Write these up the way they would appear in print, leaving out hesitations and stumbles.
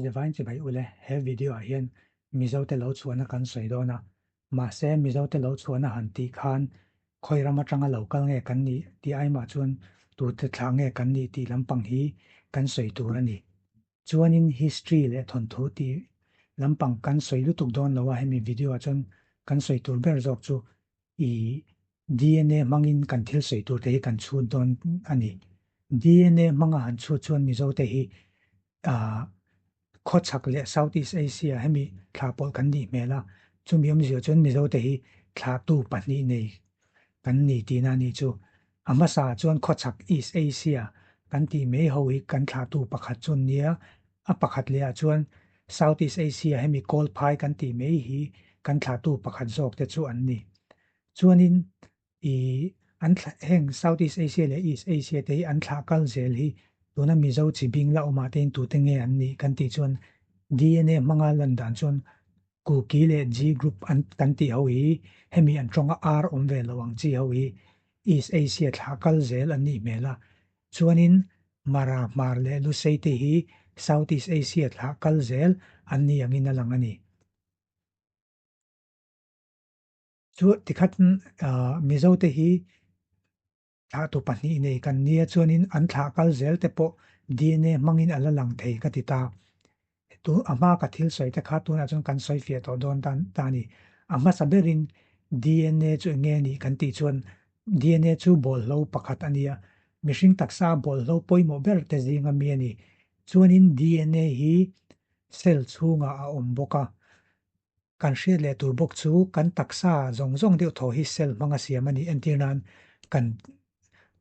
Zavain chibai ule, he video ah hian Mizo te lo chhuahna kan sawi dawn a, mahse Mizo te lo chhuahna han tih khan khawi ram atanga lo kal nge kan nih tih ai mah chuan tute thlah nge kan nih tih lampang hi kan sawi tur a ni. Chuanin history leh thawnthu tih lampang kan sawi lutuk dawn lo a, hemi video ah chuan kan sawi tur ber zawk chu I DNA hmangin kan thil sawi tur te hi kan chhut dawn a ni. DNA hmanga han chhut chuan Mizo te hi khawchhak leh South East Asia hemi thla pawlh kan nih hmel a, chumi awmzia chuan Mizo te hi thlahtu pahnih nei kan ni tihna a nih chu. A hmasa chuan khawchhak East Asia kan tih mai ho hi kan thlahtu pakhat chu an nia, a pakhat lehah chuan South East Asia hemi Kawlphai kan tih mai hi kan thlahtu pakhat zawk te chu an ni. Chuanin i an thlah heng South East Asia leh East Asia te hi an thlah kal zel hi tuna Mizo chi bing la awmah te in tute nge an nih kan tih chuan DNA hmanga lan dan chuan Kuki leh G group an kan tih ho hi hemi an tawnga ar awm ve lo ang chi ho hi East Asia thlah kal zel an nih hmel a. Chuanin Mara, Hmar leh Lusei te hi South East Asia thlah kal zel an ni angin a lang a ni. Chu tikhat Mizo te hi Thlahtu pahnih nei kan nia chuanin an thlah kal zel te pawh DNA hmangin a la lang thei ka ti ta. Tu a hma ka thil sawi te kha tunah chuan kan sawi fiah tawh dawn ta ta a ni. A hmasa berin DNA chu eng nge a nih kan tih chuan DNA chu bawlhlo pakhat a nia, mihring taksa bawlhlo pawimawh ber te zinga mi a ni. Chuanin DNA hi cell chhungah a awm bawk a. Kan hriat leh tur bawk chu kan taksa zawng zawng deuh thaw hi cell hmanga siam a nih entir nan kan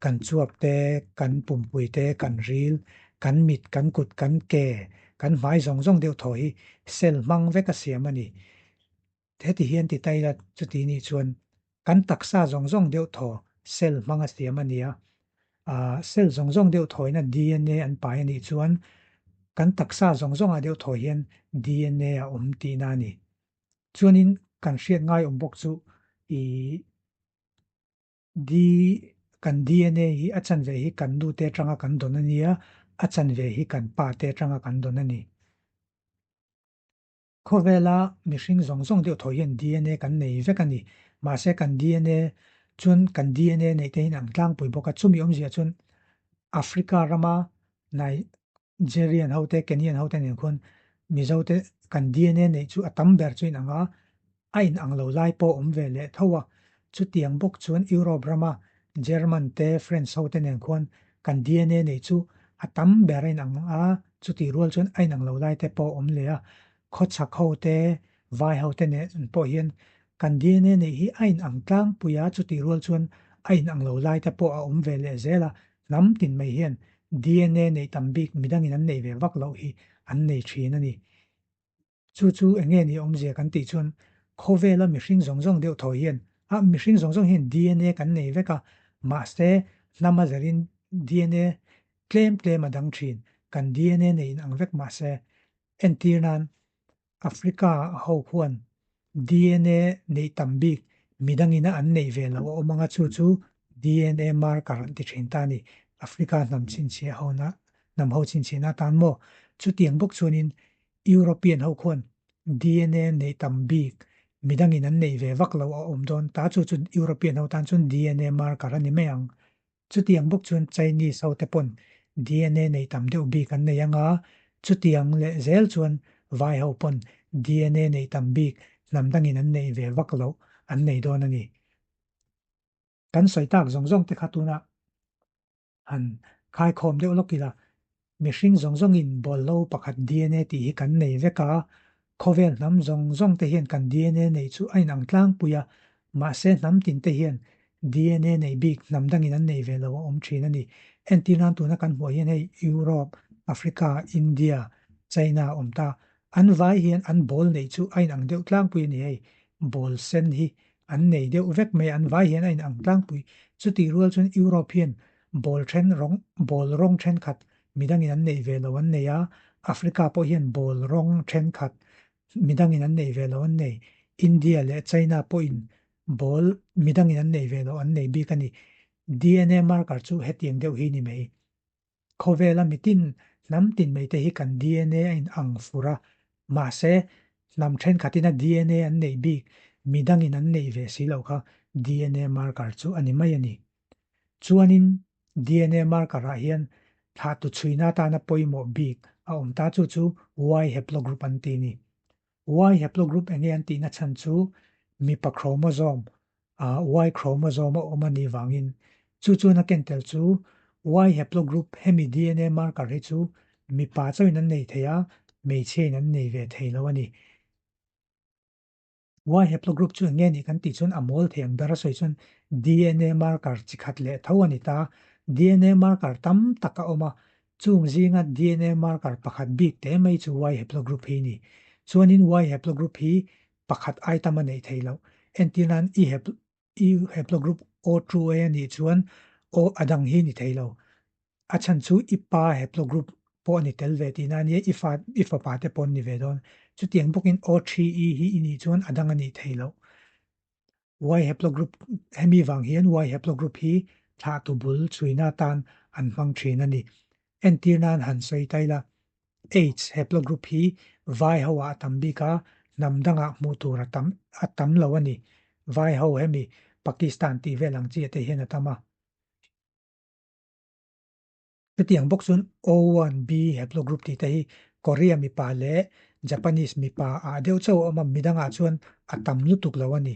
kan chuap te, kan pumpui te, kan ril, kan mit, kan kut, kan ke, kan hmai zawng zawng deuh thaw hi cell hmang vek a siam a ni. Heti hian ti ta ila chuti nih chuan kan taksa zawng zawng deuh thaw cell hmanga siam a ni a, ah cell zawng zawng deuh thawina DNA an pai a nih chuan kan taksa zawng zawngah deuh thaw hian DNA a awm tihna a ni. Chuanin kan hriat ngai awm bawk chu ih D kan DNA hi a chanve hi kan nute atanga kan dawn a nia, a chanve hi kan pa te atanga kan dawn a ni. Khawvela mihring zawng zawng deuh thaw hian DNA kan nei vek a ni. Mahse kan DNA chuan kan DNA neih te hian ang tlangpui bawk a, chumi awmzia chuan Africa rama Nigerian ho te, Kenyan ho te nen khuan Mizo te kan DNA neih chu a tam ber chu inang a, a inang lo lai pawh a awm ve leh tho a. Chutiang bawk chuan Europe rama German te, French ho te nen khuan kan DNA neih chu a tam ber a inang a, chutih rual chuan a inang lo lai te pawh a awm leh a. Khawchhak ho te, vai ho te nen pawh hian kan DNA neih hi a inang tlangpui a, chutih rual chuan a inang lo lai te pawh a awm ve leh zel a. Hnam tin mai hian DNA neih tam bik midangin an neih ve vak loh hi an nei thin a ni. Chu chu eng nge ni awmzia kan tih chuan khawvela mihring zawng zawng deuh thaw hian a mihring zawng zawng hian DNA kan nei vek a, mahse hnam a zarin DNA tlem tlem a dang thin, kan DNA nei inang vek mahse entir nan Africa ho khuan DNA neih tam bik midangina an neih ve loh a awm anga chu chu DNA marker an ti thin ta a ni. Africa hnam chhinchhiah ho na hnam ho chhinchhiahna atan maw? Chutiang bawk chuanin European ho khuan DNA neih tam bik midangin an neih ve vak loh a awm dawn ta chu chu European ho tan chuan DNA marker a ni mai ang. Chutiang bawk chuan Chinese ho te pawn DNA nei tam deuh bik an nei anga, chutiang leh zel chuan vai ho pawn DNA nei tam bik hnam dangin an neih ve vak loh an nei dawn a ni. Kan sawi tak zawng zawng te kha tunah han khaikhawm deuh lawk ila, Mihring zawng zawngin bawlhlo pakhat DNA tih hi kan nei vek a, khawvel hnam zawng zawng te hian kan DNA neih chu a inang tlangpui a, mahse hnam tin te hian DNA neih bik hnam dangin an nei ve lo a awm thin a ni. Entir nan tuna kan hmuh hian hei Europe, Africa, India, China a awm ta, an vai hian an bawl neih chu a inang deuh tlangpui a ni hei, bawl sen hi an nei deuh vek mai a, an vai hian a inang tlangpui. Chutih rual chuan Europe hian Ball then rawng, ball rawng thenkhat midangin an neih ve lo an nei a, Africa pawh hian ball rawng thenkhat midangin an neih ve lo an nei. India leh China pawhin ball midangin an neih ve lo an nei bik a ni. DNA marker chu hetiang deuh hi ni mai. Khawvela mitin Hnam tin mai te hi kan DNA a in ang fur a, mahse hnam thenkhatin a DNA an neih bik midangin an neih ve si loh kha DNA marker chu a ni mai a ni. Chuanin DNA marker ah hian thlahtu chhuina atana pawimawh bik a awm ta chu chu Y haplogroup an ti a ni. Y haplogroup enge an tihna chhan chu mipa chromosome ah Y chromosome a awm a nih vangin chu chuan a ken tel chu Y haplogroup hemi DNA marker hi chu mipa chauhin an nei thei a, hmeichhia in an nei ve thei lo a ni. Y haplogroup chu eng nge nih kan tih chuan a mawl thei ang ber a sawi chuan DNA marker chi khat leh tho a ni ta. DNA marker tam tak a awm a, chung zinga DNA marker pakhat bik te mai chu Y haplogroup hi a ni. Chuanin Y haplogroup hi pakhat ai tam a neih theih loh. Entir nan I I haplogroup O two A a nih chuan O a dang hi ni thei lo. A chhan chu i pa haplogroup pawh a ni tel ve tihna a nia, i fa i fapa te pawh an ni ve dawn. Chutiang bawkin O three E hi i nih chuan a dang a nih thei loh. Y haplogroup hemi vang hian Y haplogroup hi thlahtu bul chhuina atan an hmang thin a ni. Entir nan han sawi ta ila, H haplogroup hi vai ho ah a tam bik a, hnam dangah hmuh tur a tam a tam lo a ni. Vai ho hemi Pakistan tih vel ang chiah te hian a tam a. Chutiang bawk chuan O one B haplogroup tih te hi Korea mipa leh Japanese mipa ah deuh chauh a awm a, midangah chuan a tam lutuk lo a ni.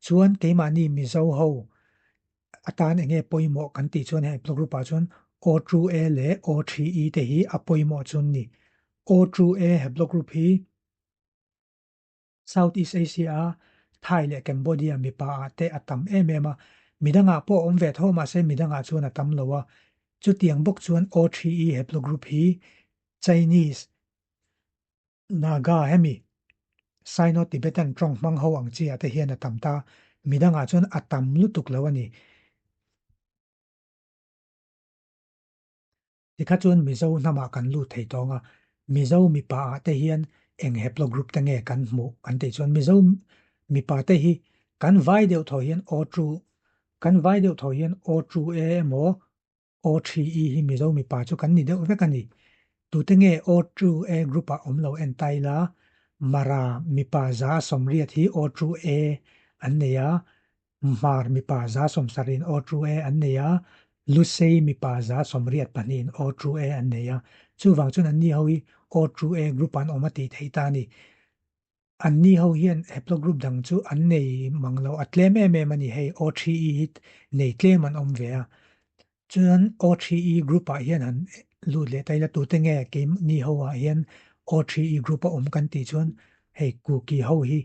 Chuan keimahni Mizo ho atan eng nge pawimawh kan tih chuan hei haplogroup ah chuan O two A leh O three E te hi a pawimawh chu an ni. O two A haplogroup hi South East Asia a Thai leh Cambodia mipa ah te a tam em em a, midangah pawh a awm ve tho mahse midangah chuan a tam lo a. Chutiang bawk chuan O three E haplogroup hi Chinese, Naga hemi Sino-Tibetan tawng hmang ho ang chi ah te hian a tam ta, midangah chuan a tam lutuk lo a ni. Tikha chuan Mizo hnamah kan lut thei tawng a, Mizo mipa ah te hian eng haplogroup te nge kan hmuh kan tih chuan Mizo mipa te hi kan vai deuh thaw hian O two kan vai deuh thaw hian O two A emaw O three E hi Mizo mipa chu kan ni deuh vek a ni. Tute nge O two A group ah awm lo en ta ila Mara mipa za 80 hi O two A an nei a, Hmar mipa 70% in aw chu e an nei a, Lusei mipa 84% in aw chu e an nei a. Chuvang chuan anni ho hi aw chu e group an awm a tih theih ta a ni. Anni ho hian haplogroup dang chu an nei mang lo, a tlem em em a ni hei, aw thi i hi nei tlem an awm ve a. Chuan aw thi i group ah hian han lut leh ta ila tute nge keini ho ah hian aw thi i group a awm kan tih chuan hei Kuki ho hi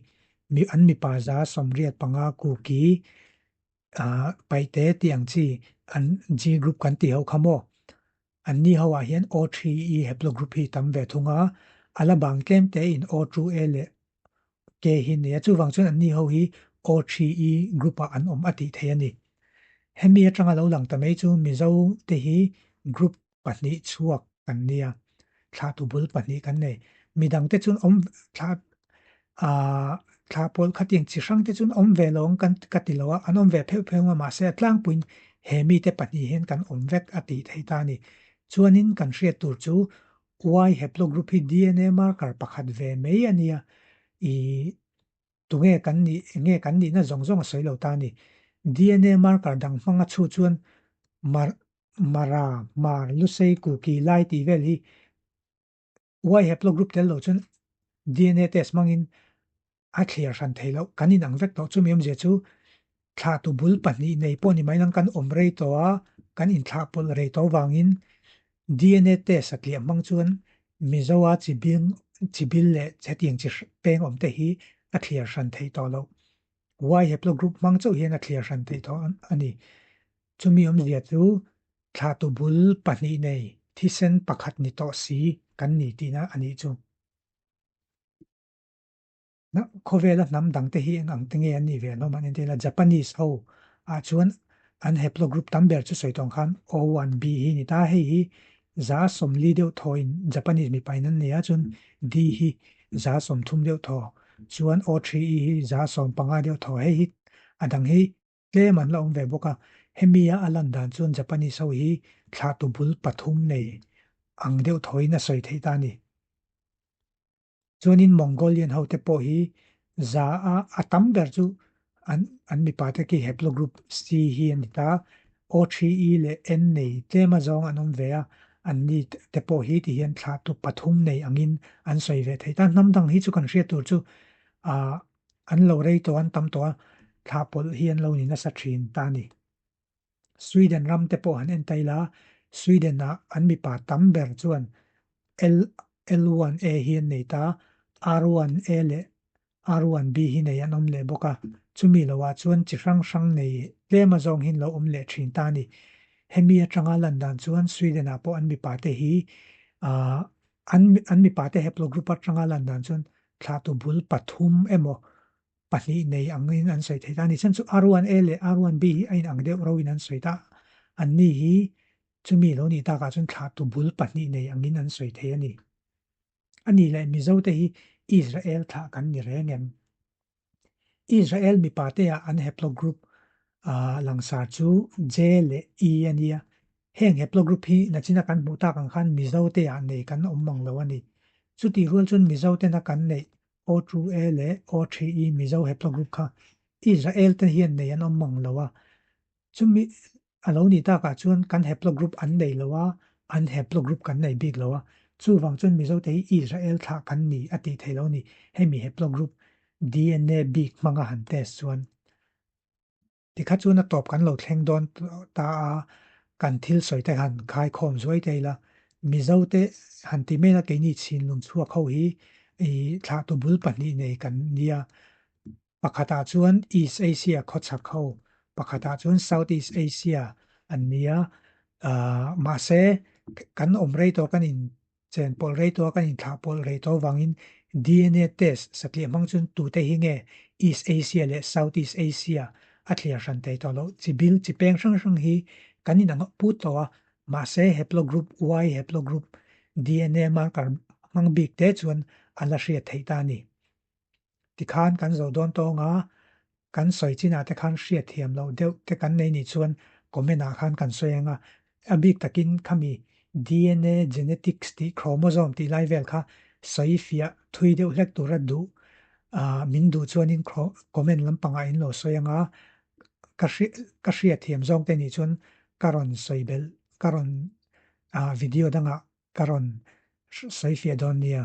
mi an mipa 85 Kuki ah paihte tih ang chi an G group kan tih ho kha maw an ni ho ah hian aw thi i haplogroup hi tam ve thung a, a la bang tlem te in aw two A leh Ke hi nia, chuvang chuan anni ho hi O three E group ah an awm a tih theih a ni. Hemi atanga lo lang ta mai chu Mizo te hi group pahnih chhuak kan nia, thlahtu bul pahnih kan nei. Midang te chuan awm thlah ah thlah pawlh khatiang chi hrang te chuan awm ve lo ang kan ka ti lo a, an awm ve pheuh pheuh ang a mahse a tlangpuiin he mite pahnih hian kan awm vek a tih theih ta a ni. Chuanin kan hriat tur chu Y haplogroup hi DNA marker pakhat ve mai a nia, i tunge kan nih, enge kan nihna zawng zawng a sawi lo ta a ni. DNA marker dang hmanga chhu chuan Mar, Mara, Mar, Lusei, Kuki, Lai tih vel hi Y haplogroup tel lo chuan DNA test hmangin a thliar hran thei loh. Kan inang vek tawh. Chumi awmzia chu thlahtu bul pahnih nei pawh ni mai nang kan awm rei tawh a, kan inthlah pawlh rei tawh avangin DNA test a tliah hmang chuan Mizoa chi bing, chi bil leh hetiang chi peng awm te hi a thliar hran theih tawh loh. Y haplogroup hmang chauh hian a thliar hran theih tawh a ni. Chumi awmzia chu thlahtu bul pahnih nei thisen pakhat ni tawh si kan ni tihna a nih chu. Khawvela hnam dang te hi eng ang te nge an nih ve hlawm an entir a, Japanese ho ah chuan an haplogroup tam ber chu sawi tawng khan O one B hi a ni ta a, hei hi 40 deuh thaw in Japanese mipa in an nei a, chuan D hi 30 deuh thaw, chuan O three E hi 15 deuh thaw, hei hi a dang hi Tlem an la awm ve bawk a, hemi a a lan dan chuan Japanese ho hi thlahtu bul pathum nei ang deuh thawiin a sawi theih ta a ni. Chuanin Mongolian hote pawh hi za a a tam ber chu an an mipa te khi haplogroup C hi a ni ta. O 3 E leh N nei tlem a zawng an awm ve a, an ni te pawh hi ti hian thlahtu pathum nei angin an sawi ve thei ta. Hnam dang hi chu kan hriat tur chu ah an lo rei tawh a, an tam tawh a, thlah pawlh hi an lo ni nasa thin ta a ni. Sweden ram te pawh han en ta ila, Sweden ah an mipa tam ber chuan L L1A hi an nei ta, R1A leh R1B hi nei an awm leh bawk a, chumi loah chuan chi hrang hrang nei tlem azawng hi an lo awm leh thin ta a ni. Hemi atanga lan dan chuan Sweden ah pawh an mipa te hi ah an an mipa te haplogroup atanga lan dan chuan thlahtu bul pathum emaw pahnih nei angin an sawi thei ta a ni. Chhan chu R1A leh R1B hi a inang deuh roin an sawi ta. Anni hi chumi lo nih takah chuan thlahtu bul pahnih nei angin an sawi thei a ni. A nih leh Mizote hi Israel thlah kan ni reng em? Israel mipa te ah an haplogroup langsar chu J leh E a nia. Heng haplogroup hi nachina kan hmuh tak ang khan Mizote ah nei kan awm mang lo a ni. Chutih rual chuan Mizotena kan neih O 2A leh O 3E Mizo haplogroup kha Israel te hian nei an awm mang lo a. Chumi a lo nih takah chuan kan haplogroup an nei lo a, an haplogroup kan nei bik lo a. Chuvang chuan Mizo te hi Israel thlah kan ni a tih theih lo a ni. Hemi haplogroup DNA bik hmanga han test chuan. Tikha chuan a tawp kan lo thleng dawn ta a, kan thil sawi te han khaikhawm zuai ta ila, Mizo te han ti mai ila keini chhinlung chhuak ho hi i thlahtu bul pahnih nei kan nia. Pakhatah chuan East Asia khawchhak ho, pakhatah chuan South East Asia an nia. Mahse kan awm rei tawh kan in Chen pawlh rei tawh a kan inthlah pawlh rei tawh avangin DNA test satliah hmang chuan tute hi nge East Asia leh South East Asia a thliar hran thei tawh loh. Chi bil chi peng hrang hrang hi kan inang put tawh a, mahse haplogroup Y haplogroup DNA marker hmang bik te chuan a la hriat theih ta a ni. Tikhan kan zo dawn tawng a, kan sawi chinah te khan hriat thiam loh deuh te kan nei nih chuan comment ah khan kan sawi ang a, a bik takin khami DNA genetics tih chromosome tih lai vel kha sawi fiah thui deuh hlek tura duh ah min duh chuanin comment lampangah in lo sawi ang a, ka ka hriat thiam zawng te nih chuan ka rawn sawi belh ka rawn ah video dangah ka rawn sawi fiah dawn nia.